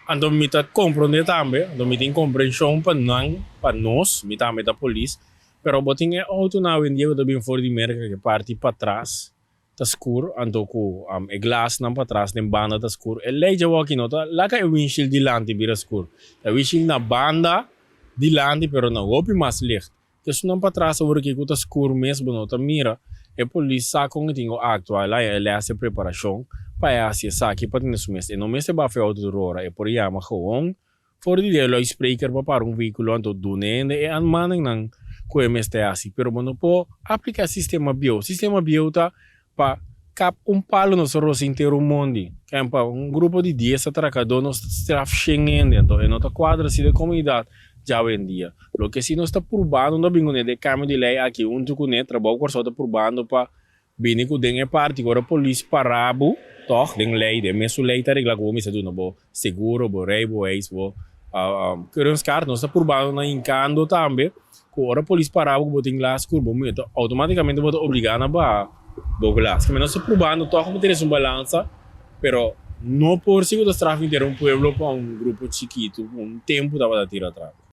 Anto mi ta komprondé tambe, anto mi tin komprenshon pa nan, pa nos, mi tambe ta polis, pero bo tin e outonan awendia ku ta bin for di Merka ku e parti patras ta skur, anto ku e glasnan patras den banda ta skur. E lei djawoki no ta laga e windshield dilanti bira skur, e windshield na banda dilanti pero na hopi mas licht. Esunnan patras awor aki ku ta skur mes bo no ta mira, e polis sa kon e tin ku aktua, el a el hasi e preparashon pa e hasi esaki pa tene su mes. E no mester bafa e outo tur ora, e por yama gewoon for di e luidspreker pa para un vehikulo anto duna hende e aanmaningnan ku e mester hasi. Pero bo no por aplika e sistema bieu. Sistema bieu ta pa kap un palo nos ta rosa henter un mondi. Ken pa un grupo di dies atrakadó nos ta straf shen hende, anto e no ta kuadra si den komunidat djawendia. Loke si nos ta purbando no ta bin kuné den kambio di lei aki huntu kuné Trabou Kòrsou ta purbando pa bini ku den e parti ku ora polis para bo tòg den lei den mesun lei ta regla ku bo mester duna bo seguro, bo rijbewijs, bo keuringskaart. Nos ta purbando na hinkando tambe ku ora polis para bo ku bo tin glas skur bo mester outomatikamente bo ta obligá na baha bo glas. Keme nos ta purbando tòg pa tene esun balansa pero no por si ku ta straf henter un pueblo pa un grupo chikitu ku un tempu tabata tira atrás.